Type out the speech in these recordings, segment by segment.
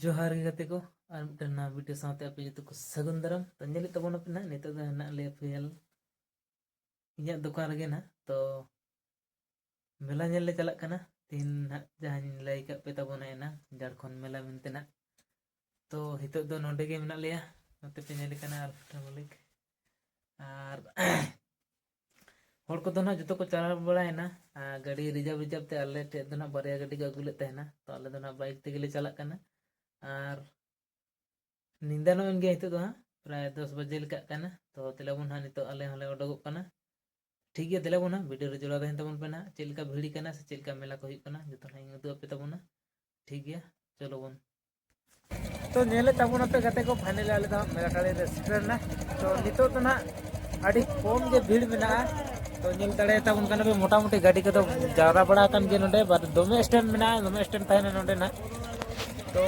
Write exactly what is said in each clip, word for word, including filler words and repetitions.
ᱡᱚᱦᱟᱨ ᱜᱮ ᱜᱟᱛᱮ ᱠᱚ, ᱟᱨ ᱢᱤᱫᱴᱮᱱ ᱱᱟᱣᱟ ᱵᱷᱤᱰᱤᱭᱳ ᱥᱟᱶᱛᱮ ᱟᱯᱮ ᱡᱚᱛᱚ ᱠᱚ ᱥᱟᱹᱜᱩᱱ ᱫᱟᱨᱟᱢ᱾ ᱛᱚ, ᱧᱮᱞᱮᱫ ᱛᱟᱵᱚᱱᱟᱯᱮ ᱱᱟᱦᱟᱜ, ᱱᱤᱛᱚᱜ ᱫᱚ ᱦᱮᱱᱟᱜ ᱞᱮᱭᱟ ᱯᱷᱤᱞᱦᱟᱞ ᱤᱧᱟᱹᱜ ᱫᱚᱠᱟᱱ ᱨᱮᱜᱮ ᱱᱟᱦᱟᱜ᱾ ᱛᱚ, ᱢᱮᱞᱟ ᱧᱮᱞ ᱞᱮ ᱪᱟᱞᱟᱜ ᱠᱟᱱᱟ᱾ ᱛᱤᱦᱤᱧ ᱱᱟᱦᱟᱜ ᱡᱟᱦᱟᱸᱧ ᱞᱟᱹᱭ ᱠᱟᱜ ᱯᱮ ᱛᱟᱵᱚᱱᱟ ᱮᱱᱟᱝ, ᱡᱷᱟᱲᱠᱷᱚᱸᱰ ᱢᱮᱞᱟ ᱢᱮᱱᱛᱮ ᱱᱟᱦᱟᱜ᱾ ᱛᱚ, ᱱᱤᱛᱚᱜ ᱫᱚ ᱱᱚᱰᱮ ᱜᱮ ᱢᱮᱱᱟᱜ ᱞᱮᱭᱟ, ᱱᱚᱛᱮ ᱯᱮ ᱧᱮᱞᱮ ᱠᱟᱱᱟ ᱟᱞᱯᱷᱟ ᱢᱟᱹᱞᱤᱠ᱾ ᱟᱨ ᱦᱚᱲ ᱠᱚᱫᱚ ᱱᱟᱦᱟᱜ ᱡᱚᱛᱚ ᱠᱚ ᱪᱟᱞᱟᱣ ᱵᱟᱲᱟᱭᱮᱱᱟ᱾ ᱟᱨ ᱜᱟᱹᱰᱤ ᱨᱤᱡᱟᱵᱷ ᱨᱤᱡᱟᱵᱷ ᱛᱮ ᱟᱞᱮ ᱴᱷᱮᱱ ᱫᱚ ᱱᱟᱦᱟᱜ ᱵᱟᱨᱭᱟ ᱜᱟᱹᱰᱤ ᱠᱚ ᱟᱹᱜᱩ ᱞᱮᱫ ᱛᱟᱦᱮᱱᱟ᱾ ᱛᱚ, ᱟᱞᱮ ᱫᱚ ᱱᱟᱦᱟᱜ ᱵᱟᱭᱤᱠ ᱛᱮᱜᱮ ᱞᱮ ᱪᱟᱞᱟᱜ ᱠᱟᱱᱟ᱾ ᱟᱨ ᱧᱤᱫᱟᱹ ᱱᱚᱜ ᱮᱱ ᱜᱮᱭᱟ, ᱱᱤᱛᱚᱜ ᱫᱚ ᱦᱟᱸᱜ ᱯᱨᱟᱭ ᱫᱚᱥ ᱵᱟᱡᱮ ᱞᱮᱠᱟᱜ ᱠᱟᱱᱟ᱾ ᱛᱚ, ᱫᱮᱞᱟ ᱵᱚᱱ ᱦᱟᱸᱜ ᱱᱤᱛᱚᱜ ᱟᱞᱮ ᱦᱚᱸᱞᱮ ᱚᱰᱚᱠᱚᱜ ᱠᱟᱱᱟ᱾ ᱴᱷᱤᱠ ᱜᱮᱭᱟ, ᱫᱮᱞᱟ ᱵᱚᱱ ᱦᱟᱸᱜ ᱵᱷᱤᱰᱤᱭᱳ ᱨᱮ ᱡᱚᱲᱟᱣ ᱛᱟᱦᱮᱱ ᱛᱟᱵᱚᱱ ᱯᱮ ᱱᱟᱦᱟᱜ᱾ ᱪᱮᱫ ᱞᱮᱠᱟ ᱵᱷᱤᱲ ᱠᱟᱱᱟ ᱥᱮ ᱪᱮᱫ ᱞᱮᱠᱟ ᱢᱮᱞᱟ ᱠᱚ ᱦᱩᱭᱩᱜ ᱠᱟᱱᱟ, ᱡᱚᱛᱚ ᱱᱟᱦᱟᱜ ᱤᱧ ᱩᱫᱩᱜ ᱟᱯᱮ ᱛᱟᱵᱚᱱᱟ᱾ ᱴᱷᱤᱠ ᱜᱮᱭᱟ, ᱪᱚᱞᱚ ᱵᱚᱱ᱾ ᱛᱚ, ᱧᱮᱞᱮᱫ ᱛᱟᱵᱚᱱᱟᱯᱮ ᱜᱟᱛᱮ ᱠᱚ, ᱯᱷᱟᱭᱱᱟᱞᱤ ᱟᱞᱮ ᱫᱚ ᱦᱟᱸᱜ ᱢᱮᱞᱟ ᱴᱟᱺᱰᱤ ᱨᱮ ᱥᱮᱴᱮᱨ ᱮᱱᱟ᱾ ᱛᱚ, ᱱᱤᱛᱚᱜ ᱫᱚ ᱱᱟᱦᱟᱜ ᱟᱹᱰᱤ ᱠᱚᱢ ᱜᱮ ᱵᱷᱤᱲ ᱢᱮᱱᱟᱜᱼᱟ᱾ ᱛᱚ, ᱧᱮᱞ ᱫᱟᱲᱮᱭᱟᱛᱟᱵᱚᱱ ᱠᱟᱱᱟ ᱯᱮ, ᱢᱚᱴᱟᱢᱩᱴᱤ ᱜᱟᱹᱰᱤ ᱠᱚᱫᱚ ᱡᱟᱣᱨᱟ ᱵᱟᱲᱟ ᱟᱠᱟᱱ ᱜᱮᱭᱟ ᱱᱚᱰᱮ, ᱵᱟᱴ ᱫᱚᱢᱮ ᱥᱴᱮᱱᱰ ᱢᱮᱱᱟᱜᱼᱟ, ᱫᱚᱢᱮ ᱥᱴᱮᱱᱰ ᱛᱟᱦᱮᱱᱟ ᱱᱚᱰᱮ ᱱᱟᱦᱟᱜ᱾ ᱛᱚ,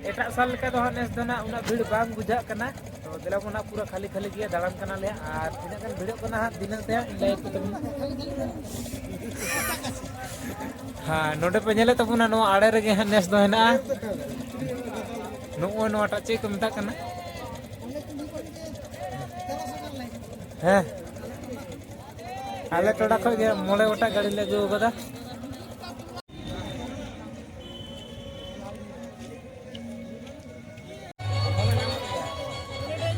ᱮᱴᱟᱜ ᱥᱟᱞ ᱞᱮᱠᱟ ᱫᱚ ᱦᱟᱸᱜ ᱱᱮᱥ ᱫᱚ ᱱᱟᱦᱟᱜ ᱩᱱᱟᱹᱜ ᱵᱷᱤᱲ ᱵᱟᱝ ᱵᱩᱡᱷᱟᱹᱜ ᱠᱟᱱᱟ᱾ ᱛᱚ, ᱫᱮᱞᱟ ᱵᱚᱱ ᱦᱟᱸᱜ ᱯᱩᱨᱟᱹ ᱠᱷᱟᱹᱞᱤ ᱠᱷᱟᱹᱞᱤ ᱜᱮ ᱫᱟᱬᱟᱱ ᱠᱟᱱᱟᱞᱮ, ᱟᱨ ᱛᱤᱱᱟᱹᱜ ᱜᱟᱱ ᱵᱷᱤᱲᱚᱜ ᱠᱟᱱᱟ ᱦᱟᱸᱜ ᱫᱤᱱᱟᱹᱝ ᱛᱮ ᱦᱟᱸᱜ ᱞᱟᱹᱭ ᱟᱯᱮ ᱠᱟᱱᱟ᱾ ᱦᱮᱸ, ᱱᱚᱰᱮ ᱯᱮ ᱧᱮᱞᱮᱫ ᱛᱟᱵᱚᱱᱟ, ᱱᱚᱣᱟ ᱟᱲᱮ ᱨᱮᱜᱮ ᱦᱟᱸᱜ ᱱᱮᱥ ᱫᱚ ᱦᱮᱱᱟᱜᱼᱟ᱾ ᱱᱚᱜᱼᱚᱭ ᱱᱚᱣᱟᱴᱟᱜ ᱪᱮᱫ ᱠᱚ ᱢᱮᱛᱟᱜ ᱠᱟᱱᱟ? ᱦᱮᱸ, ᱟᱞᱮ ᱴᱚᱞᱟ ᱠᱷᱚᱡ ᱜᱮ ᱢᱚᱬᱮ ᱜᱚᱴᱟᱝ ᱜᱟᱹᱰᱤ ᱞᱮ ᱟᱹᱜᱩ ᱟᱠᱟᱫᱟ᱾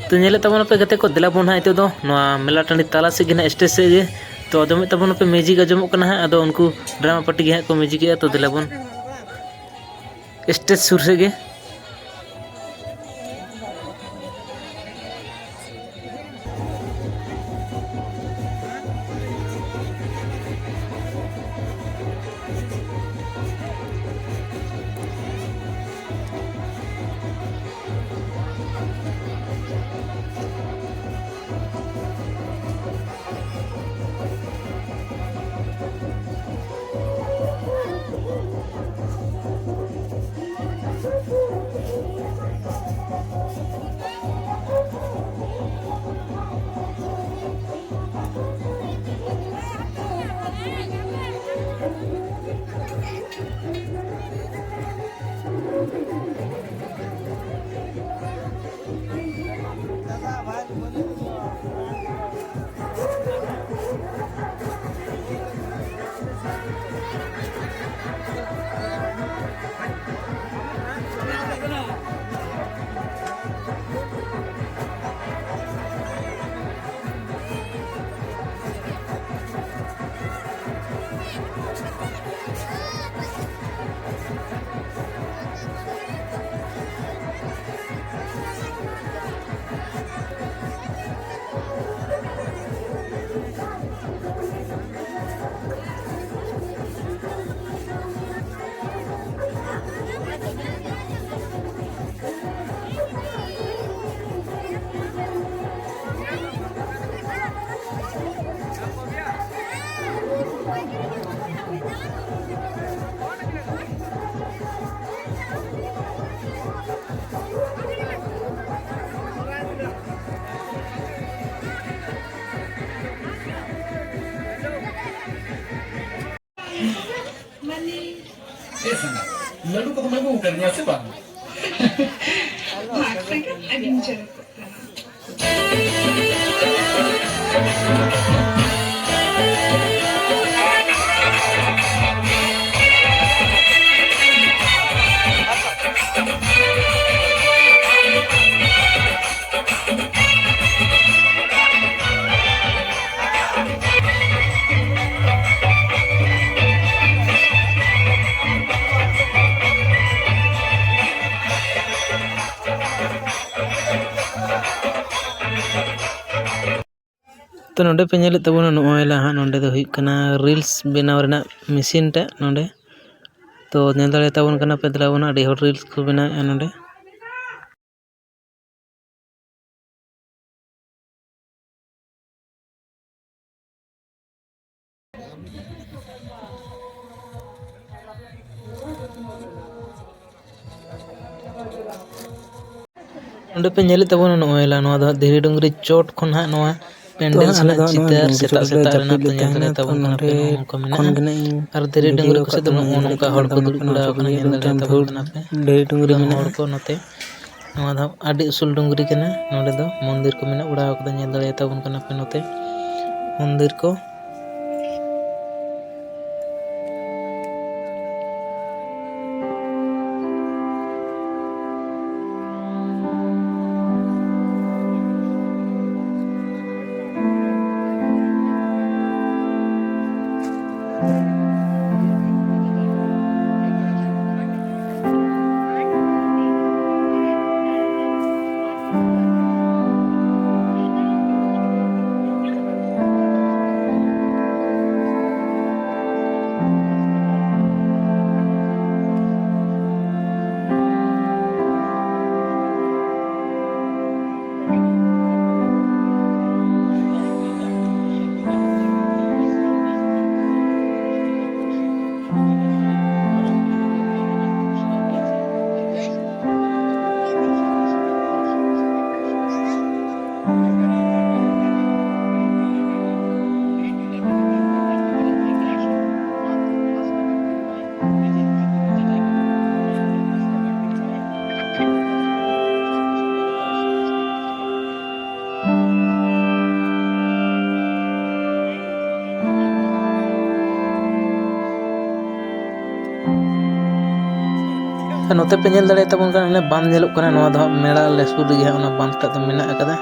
ᱛᱚ, ᱧᱮᱞᱮᱫ ᱛᱟᱵᱚᱱᱟᱯᱮ ᱜᱟᱛᱮ ᱠᱚ, ᱫᱮᱞᱟ ᱵᱚᱱ ᱦᱟᱸᱜ ᱱᱤᱛᱚᱜ ᱫᱚ ᱱᱚᱣᱟ ᱢᱮᱞᱟ ᱴᱟᱺᱰᱤ ᱛᱟᱞᱟ ᱥᱮᱫ ᱜᱮ ᱱᱟᱦᱟᱜ, ᱥᱴᱮᱡᱽ ᱥᱮᱫ ᱜᱮ᱾ ᱛᱚ, ᱟᱸᱡᱚᱢᱮᱫ ᱛᱟᱵᱚᱱᱟᱯᱮ ᱢᱤᱭᱩᱡᱤᱠ ᱟᱸᱡᱚᱢᱚᱜ ᱠᱟᱱᱟ ᱦᱟᱸᱜ, ᱟᱫᱚ ᱩᱱᱠᱩ ᱰᱨᱟᱢᱟ ᱯᱟᱨᱴᱤ ᱜᱮ ᱦᱟᱸᱜ ᱠᱚ ᱢᱤᱭᱩᱡᱤᱠᱮᱜᱼᱟ᱾ ᱛᱚ, ᱫᱮᱞᱟ ᱵᱚᱱ ᱥᱴᱮᱡᱽ ᱥᱩᱨ ᱥᱮᱫ ᱜᱮ᱾ ᱞᱟᱹᱰᱩ ᱠᱚᱫᱚᱢ ᱟᱹᱜᱩ ᱟᱠᱟᱫᱤᱧᱟ ᱥᱮ ᱵᱟᱝ? ᱵᱷᱟᱜᱽ ᱥᱟᱠᱟᱢ ᱟᱹᱰᱤᱧ ᱪᱚᱨᱚᱠᱚᱜ ᱠᱟᱱᱟ᱾ ᱛᱚ, ᱱᱚᱰᱮ ᱯᱮ ᱧᱮᱞᱮᱫ ᱛᱟᱵᱚᱱᱟ, ᱱᱚᱜᱼᱚᱭ ᱞᱟ ᱦᱟᱸᱜ ᱱᱚᱰᱮ ᱫᱚ ᱦᱩᱭᱩᱜ ᱠᱟᱱᱟ reels ᱵᱮᱱᱟᱣ ᱨᱮᱱᱟᱜ machine ᱴᱟᱜ ᱱᱚᱰᱮ᱾ ᱛᱚ, ᱧᱮᱞ ᱫᱟᱲᱮᱭᱟᱛᱟ ᱵᱚᱱ ᱠᱟᱱᱟ ᱯᱮ, ᱫᱮᱞᱟ ᱵᱚᱱ, ᱟᱹᱰᱤ ᱦᱚᱲ reels ᱠᱚ ᱵᱮᱱᱟᱣᱮᱫᱼᱟ ᱱᱚᱰᱮ᱾ ᱱᱚᱰᱮ ᱯᱮ ᱧᱮᱞᱮᱫ ᱛᱟᱵᱚᱱᱟ, ᱱᱚᱜᱼᱚᱭ ᱞᱟ, ᱱᱚᱣᱟ ᱫᱚ ᱦᱟᱸᱜ ᱫᱷᱤᱨᱤ ᱰᱩᱝᱨᱤ ᱪᱚᱴ ᱠᱷᱚᱱ ᱦᱟᱸᱜ ᱱᱚᱣᱟ ᱯᱮᱱᱰᱮᱞ ᱥᱮᱱᱟᱜ ᱪᱤᱛᱟᱹᱨ ᱥᱮᱛᱟᱜ ᱥᱮᱛᱟᱜ ᱨᱮᱱᱟᱜ ᱛᱚ ᱧᱮᱞ ᱫᱟᱲᱮᱭᱟᱜ ᱛᱟᱵᱚᱱ ᱠᱟᱱᱟ ᱯᱮ, ᱱᱚᱜᱼᱚ ᱱᱚᱝᱠᱟ ᱢᱮᱱᱟᱜᱼᱟ᱾ ᱟᱨ ᱫᱷᱤᱨᱤ ᱰᱩᱝᱨᱤ ᱠᱚ ᱥᱮᱫ ᱫᱚ ᱱᱚᱜᱼᱚ ᱱᱚᱝᱠᱟ ᱦᱚᱲ ᱠᱚ ᱫᱩᱲᱩᱵ ᱵᱟᱲᱟ ᱟᱠᱟᱱᱟ, ᱧᱮᱞ ᱫᱟᱲᱮᱭᱟᱜ ᱛᱟᱵᱚᱱ ᱠᱟᱱᱟ ᱯᱮ᱾ ᱰᱩᱝᱨᱤ ᱦᱚᱲ ᱠᱚ ᱱᱚᱛᱮ, ᱱᱚᱣᱟ ᱫᱚ ᱟᱹᱰᱤ ᱩᱥᱩᱞ ᱰᱩᱝᱨᱤ ᱠᱟᱱᱟ᱾ ᱱᱚᱰᱮ ᱫᱚ ᱢᱚᱱᱫᱤᱨ ᱠᱚ ᱢᱮᱱᱟᱜ ᱵᱟᱲᱟ ᱟᱠᱟᱫᱟ, ᱧᱮᱞ ᱫᱟᱲᱮᱭᱟᱜ ᱛᱟᱵᱚᱱ ᱠᱟᱱᱟ ᱯᱮ ᱱᱚᱛᱮ ᱢᱚᱱᱫᱤᱨ ᱠᱚ᱾ ᱱᱚᱛᱮ ᱯᱮ ᱧᱮᱞ ᱫᱟᱲᱮᱭᱟᱛᱟᱵᱚᱱ ᱠᱟᱱᱟ, ᱚᱱᱮ ᱵᱟᱸᱫᱷ ᱧᱮᱞᱚᱜ ᱠᱟᱱᱟ, ᱱᱚᱣᱟ ᱫᱚ ᱦᱟᱸᱜ ᱢᱮᱞᱟ ᱟᱞᱮ ᱥᱩᱨ ᱨᱮᱜᱮ ᱦᱟᱸᱜ ᱚᱱᱟ ᱵᱟᱸᱫᱷ ᱴᱟᱜ ᱫᱚ ᱢᱮᱱᱟᱜ ᱟᱠᱟᱫᱟ᱾